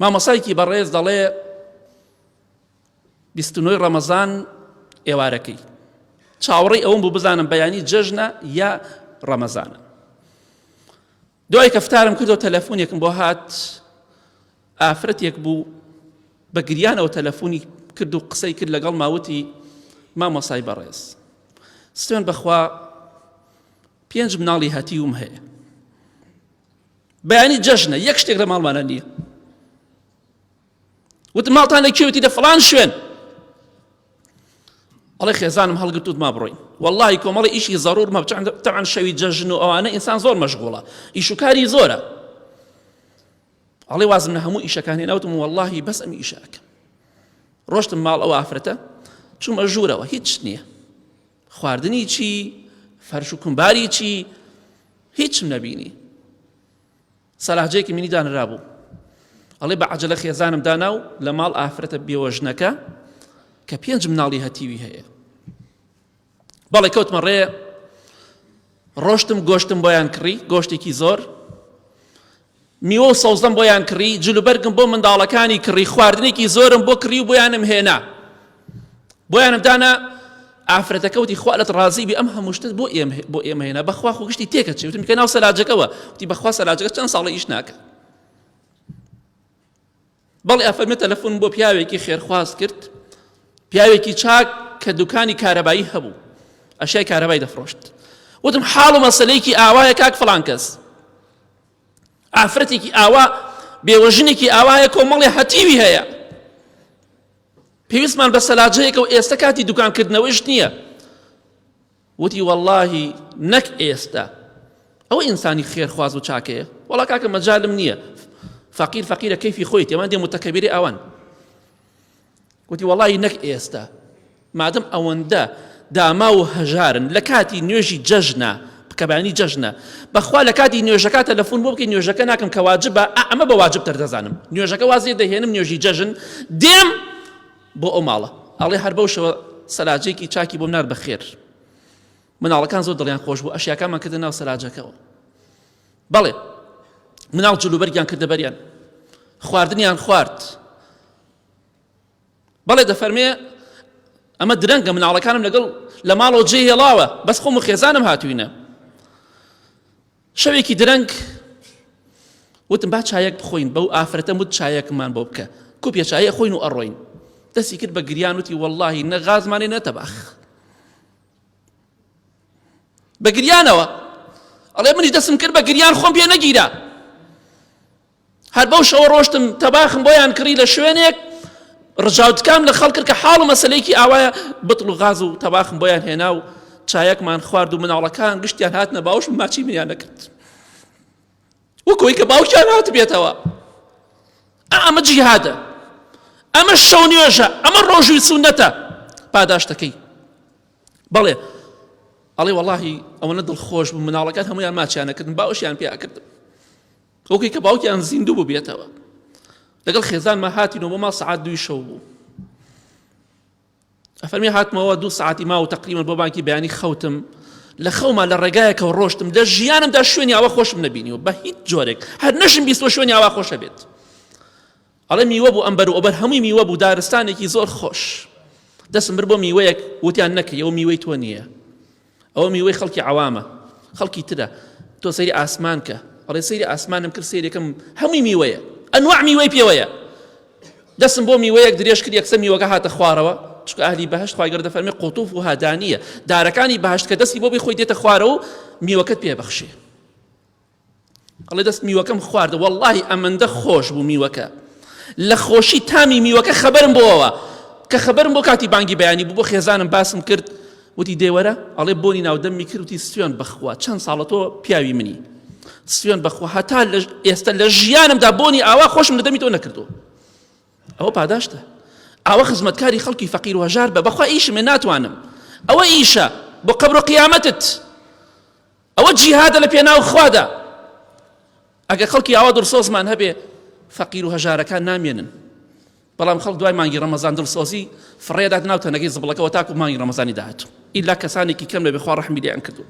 مامۆسایکی بەڕێز دەڵێ 29 ڕەمەزان ئێوارەکەی چاوەڕێی ئەوم بوو بزانم بەیانی جەژنە یا ڕەمەزانە. دوای کە فتارم کردەوە تەلەفونێکم بۆ هات، ئافرەتێک بوو بە گریانەوە تەلەفونی کرد و قسەی کرد لەگەڵ ماوتی مامۆسای بەڕێز سوێن بەخوا پێنج مناڵی هەتیوم هەیە بەیانی جەژنە یەک شتێک لە ماڵمانە نییە. وتم ماڵتان لە کوێ؟ وتی لە فڵان شوێن. ئەڵێ خێزانم هەڵگرتوت ما بڕۆین. واللهی کۆمەڵی ئیشی زەرور مە تەعان شەوی جەژن و ئەوانە ئینسان زۆر مەشغوڵە ئیش و کاری زۆرە. ئەڵێ وازم لە هەموو ئیشەکان هێنا وتم واللهی بەس ئەم ئیشە ئەکەم. ڕۆشتم ماڵ ئەو ئافرەتە چوومە ژوورەوە هیچ نییە خواردنی چی فەرش و کومباری چی هیچم نەبینی. سەلاجەیەکی منی دانرابوو ئەڵێ بە عەجەلە خێزانم دانا و لە ماڵ ئافرەتە بێوەژنەکە کە پێنج مناڵی هەتیوی هەیە بەڵێ کەوتمە ڕێ ڕۆشتم گۆشتم بۆیان کڕی گۆشتێکی زۆر میوە و سەوزەم بۆیان کڕی جلوبەرگم بۆ منداڵەکانی کڕی خواردنێکی زۆرم بۆ کڕی و بۆیانم هێنا بۆیانم دانا. ئافرەتەکە وتی خوا لەت ڕازی بێ ئەم هەموو شتت بۆ ئێمە بۆ ئێمە هێنا بەخوا خۆ گشتی تێکەچێ. وتم کە ناو سەلاجەکەوە. وتی بەخوا سەلاجەکە چەند ساڵە ئیش ناکە. بەڵێ ئەفەرمێ تەلەفۆن بۆ پیاوێکی خێرخواز کرد، پیاوێکی چاک کە دوکانی کارەبایی هەبوو، ئەشیای کارەبای دەفرۆشت. وتم حاڵ و مەسەلەیەکی ئاوایە کاک فڵان کەس، ئافرەتێکی ئاوا بێوەژنێکی ئاوایە کۆمەڵێ هەتیوی هەیە، پێویستمان بە سەلاجەیەکە و ئێستا کاتی دوکانکردنەوەیش نییە. وتی وەڵاهی نەک ئێستا، ئەوە ئینسانی خێرخواز و چاکەیە. وەڵا کاکە مەجالم نییە، فەقیر فەقیرە کەیفی خۆیەتی، ئەوان دێ متەکەبیری ئەوان. وتی وەڵاهی نەک ئێستا، مادەم ئەوەندە داماو و هەژارن لە کاتی نوێژی جەژنە کە بەیانی جەژنە بەخوا لە کاتی نوێژەکە تەلەفۆن بۆ بکەی نوێژەکە ناکەم کە واجبە ئەمە بە واجب تر دەزانم نوێژەکە وازێ دەهێنم نوێژی جەژن دێم بۆ ئەو ماڵە. ئەڵێ هەر بەو شەوە سەلاجێکی چاکی بۆم نارد بەخێر. مناڵەکان زۆر دڵیان خۆش بوو ئەشیاکانمان کردە ناو سەلاجەکەوە. بەڵێ مناڵ جلوبەرگیان کردە بەریان خواردنیان خوارد. بەڵێ دەفەرمێ ئەمە درەنگە مناڵەکانم لەگەڵ لە ماڵەوە جێ هێڵاوە بەس خۆم و خێزانم هاتوینە. شەوێکی درەنگ وتم با چایەک بخۆین بەو ئافرەتەم وت چایەکمان بۆ بکە کوپێ چایە خۆین و ئەڕۆین. دەستی کرد بە گریان وتی وەڵڵاهی نە غازمانێ نە تەباخ. بە گریانەوە ئەڵێ منیش دەستم کرد بە گریان خۆم پێ نەگیرا. هەر بەو شەوە ڕۆشتم تەباخم بۆیان کڕی لە شوێنێک ڕجاو تکام لە خەڵک کرد کە حاڵ و مەسەلەیەکی ئاوایە بتڵ و غاز و تەباخم بۆیان هێنا و چایەکمان خوارد و مناڵەکان گشتیان هاتنە باوەشم ماچی منیان نەکرد وەکۆی کە باوکیان هاتبێتەوە. ئەمە جیهادە، ئەمە شەو نوێژە، ئەمە ڕۆژوی سونەتە پاداشتەکەی. بەڵێ ئەڵێ وەڵاهی ئەوەنە دڵخۆش بوو مناڵەکان هەمویان ماچیان نەکردن باوەشیان پێ ئەکردم وەکوی کە باوکیان زیندوو ببێتەوە. لەگەڵ خێزانما هاتینەوە بۆ ماڵ سەعات دووی شەو بوو. ئەفەرمی هاتمەوە دوو سەعاتی ماوە تقریبا بۆ بانکی بەیانی خەوتم. لە خەوما لە ڕێگایەکەوە ڕۆشتم لە ژیانمدا شوێنی ئاوا خۆشم نەبینیوە بە هیچ جۆرێک هەر نەشم بیستوە شوێنی ئاوا خۆشە بێت. ئەڵێ میوە بوو ئەم بەر و ئەوبەر هەمووی میوە بوو دارستانێکی زۆر خۆش. دەستم برد بۆ میوەیەک وتیان نەکەی ئەوە میوەی تۆ نییە ئەوە میوەی خەڵکی عەوامە، خەڵکی ترە، تۆ سەیری ئاسمان کە. ئەڵێ سەیری ئاسمانم کرد سەیرێکم هەمووی میوەیە، ئەنواع میوەی پێوەیە. دەستم بۆ میوەیەک درێژ کرد یەکسەر میوەکە هاتە خوارەوە، چونکە ئەهلی بەهەشت خوای گەورە دەفەرمێ قوتوفها دانیە، دارەکانی بەهەشت کە دەستی بۆ بی خۆی دێتە خوارەوە و میوەکەت پێ بەخشێ. ئەڵێ دەست میوەکەم خوارد وەڵڵاهی ئەمەندە خۆش بوو میوەکە لە خۆشی تامی میوەکە خەبەرم بۆەوە کە خەبەرم بۆ کاتی بانگی بەیانی بوو بۆ خێزانم باسم کرد وتی دێوەرە ئەڵێ بۆنی ناودەمی کرد وتی سوێن بەخوا چەند ساڵە تۆ پیاوی منی سوێن بەخوا هەتا ئێستا لە ژیانمدا بۆنی ئاوا خۆشم لە دەمی تۆ نەکردو ئەوە پاداشتە ئاوە خزمەتکاری خەڵکی فەقیر و هەژار بە بەخوا ئیشمێ ناتوانم ئەوە ئیشە بۆ قەبر و قیامەتت ئەوە جیهادە لە پێناو خوادا. ئەگەر خەڵکی ئاوا دڵسۆزمان هەبێ فەقیر و هەژارەکان نامێنن. بەڵام خەڵک دوای مانگی ڕەمەزان دڵسۆزی فڕێدات ناو تەنەکەی زبڵەکەوە تاکو مانگی ڕەمەزانی داهاتوو. ئیلا کەسانێکی کەم لەبێ خوا ڕەحمی لێیان کردووە.